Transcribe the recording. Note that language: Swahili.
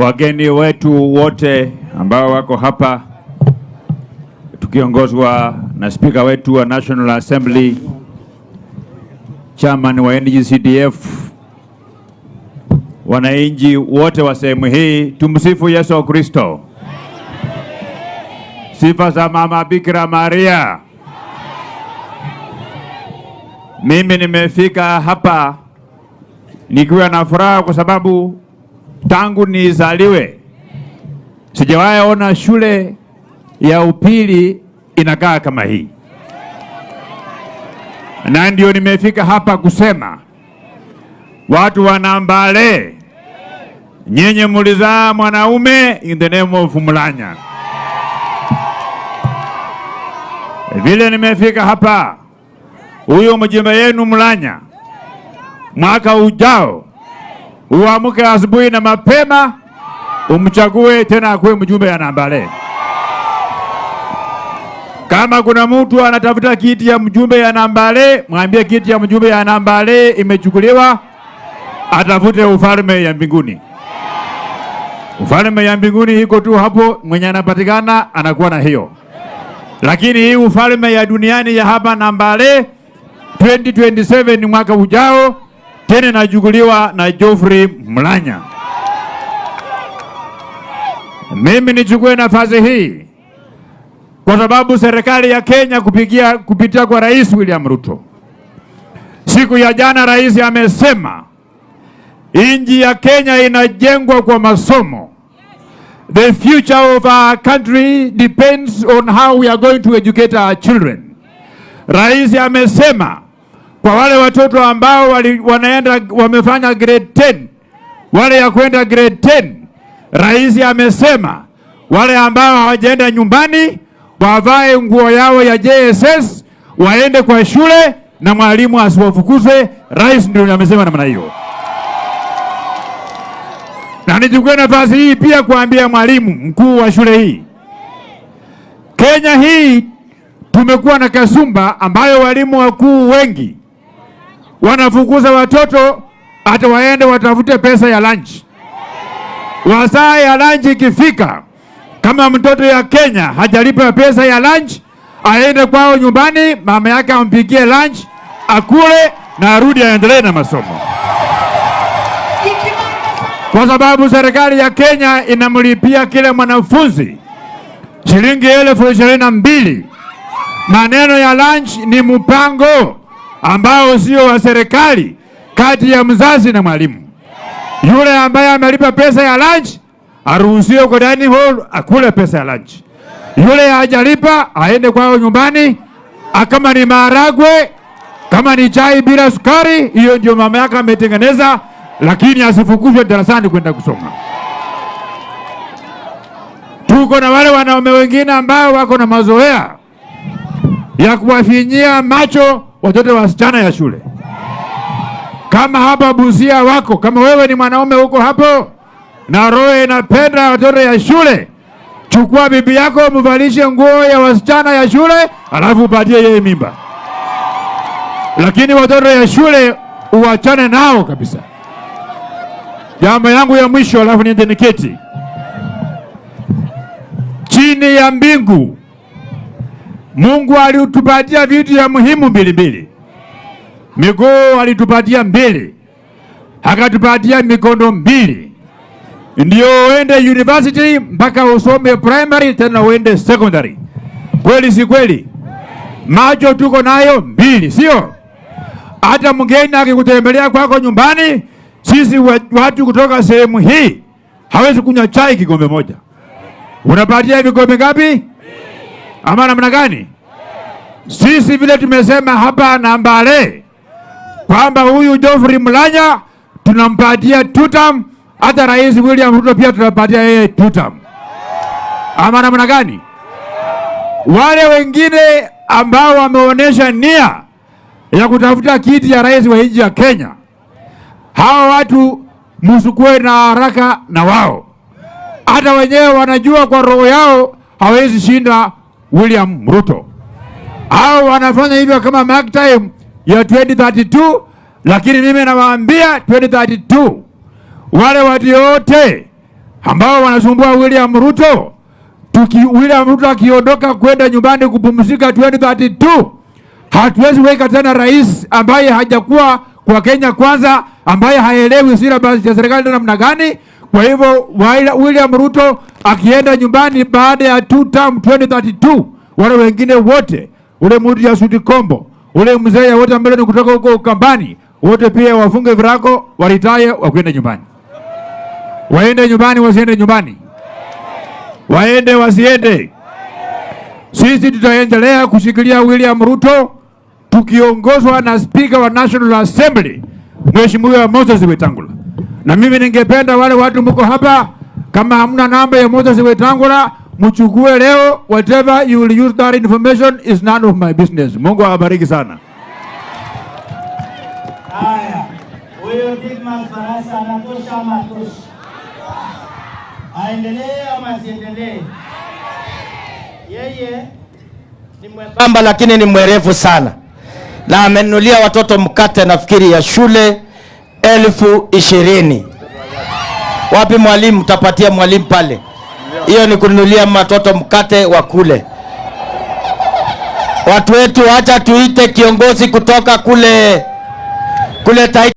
Wageni wetu wote ambao wako hapa tukiongozwa na spika wetu wa National Assembly, chairman wa NGCDF, wananchi wote wa sehemu hii, tumsifu Yesu Kristo. Sifa za Mama Bikira Maria. Mimi nimefika hapa nikiwa na furaha kwa sababu tangu nizaliwe sijawahi ona shule ya upili inakaa kama hii, na ndio nimefika hapa kusema watu wa Nambale, nyinyi mulizaa mwanaume in the name of Mulanya. Vile nimefika hapa, huyu mjumbe yenu Mulanya, mwaka ujao uamke asubuhi na mapema umchague tena akuwe mjumbe ya Nambale. Kama kuna mtu anatafuta kiti ya mjumbe ya Nambale, mwambie kiti ya mjumbe ya Nambale imechukuliwa, atafute ufalme ya mbinguni. Ufalme ya mbinguni iko tu hapo, mwenye anapatikana anakuwa na hiyo. Lakini hii ufalme ya duniani ya hapa Nambale 2027 ni mwaka ujao tena inachukuliwa na Geoffrey Mulanya. Mimi nichukue nafasi hii kwa sababu serikali ya Kenya kupitia kwa Rais William Ruto, siku ya jana rais amesema nchi ya Kenya inajengwa kwa masomo. The future of our country depends on how we are going to educate our children. Rais amesema kwa wale watoto ambao wanaenda wamefanya grade 10, wale ya kwenda grade 10, rais amesema wale ambao hawajaenda nyumbani wavae nguo yao ya JSS waende kwa shule na mwalimu asiwafukuze. Rais ndio amesema namna hiyo. Na nichukue nafasi hii pia kuambia mwalimu mkuu wa shule hii, Kenya hii tumekuwa na kasumba ambayo walimu wakuu wengi wanafukuza watoto hata waende watafute pesa ya lunch. Wasaa ya lunch ikifika, kama mtoto ya Kenya hajalipa pesa ya lunch, aende kwao nyumbani, mama yake ampikie lunch akule na arudi aendelee na masomo, kwa sababu serikali ya Kenya inamlipia kila mwanafunzi shilingi 22,000. Maneno ya lunch ni mpango ambao sio wa serikali, kati ya mzazi na mwalimu. Yule ambaye amelipa pesa ya lunch aruhusiwe kwa dining hall akule pesa ya lunch. Yule hajalipa aende kwao nyumbani, kama ni maharagwe, kama ni chai bila sukari, hiyo ndio mama yake ametengeneza, lakini asifukuzwe darasani kwenda kusoma. Tuko na wale wanaume wengine ambao wako na mazoea ya kuwafinyia macho watoto wasichana ya shule. Kama hapa Busia wako, kama wewe ni mwanaume huko hapo na roho inapenda watoto ya shule, chukua bibi yako mvalishe nguo ya wasichana ya shule, alafu upatie yeye mimba. Lakini watoto ya shule uwachane nao kabisa. Jambo yangu ya mwisho, alafu niende niketi. Chini ya mbingu Mungu alitupatia vitu ya muhimu mbili mbili. Miguu alitupatia mbili, akatupatia mikono mbili, ndio uende university mpaka usome primary tena uende secondary. Kweli si kweli? Macho tuko nayo mbili, sio? Hata mgeni akikutembelea kwako nyumbani, sisi watu kutoka sehemu hii hawezi kunywa chai kikombe moja. Unapatia vikombe ngapi? Ama namna gani? Sisi vile tumesema hapa Nambale kwamba huyu Geoffrey Mulanya tunampatia tutam, hata Rais William Ruto pia tunampatia yeye tutam. Ama namna gani? Wale wengine ambao wameonyesha nia ya kutafuta kiti ya rais wa nchi ya Kenya, hawa watu msukue na haraka na wao, hata wenyewe wanajua kwa roho yao hawezi shinda William Ruto. Hao wanafanya hivyo kama mark time ya 2032, lakini mimi nawaambia 2032 wale watu wote Ambao wanasumbua William Ruto, William Ruto akiondoka kwenda nyumbani kupumzika 2032, hatuwezi weka tena rais ambaye hajakuwa kwa Kenya Kwanza, ambaye haelewi syllabus ya serikali namna gani. Kwa hivyo William Ruto akienda nyumbani baada ya two term 2032, wale wengine wote, ule mtu ya suti kombo, ule mzee wote ambao ni kutoka huko Ukambani, wote pia wafunge virago, waretire, wakwenda nyumbani. Waende nyumbani, wasiende nyumbani? Waende wasiende? Sisi tutaendelea kushikilia William Ruto tukiongozwa na Speaker wa National Assembly, Mheshimiwa Moses Wetangula. Na mimi ningependa wale watu mko hapa, kama hamna namba ya Moses Wetangula, mchukue leo. Whatever you will use that information is none of my business. Mungu awabariki sana. Haya, huyo Didmas Barasa anatosha ama hatoshi? Aendelee ama asiendelee? Yeye ni mwembamba lakini ni mwerevu sana, na amenunulia watoto mkate nafikiri ya shule 20,000. Wapi mwalimu? Tapatia mwalimu pale. Hiyo ni kununulia watoto mkate wa kule. Watu wetu, acha tuite kiongozi kutoka kule kule Taita.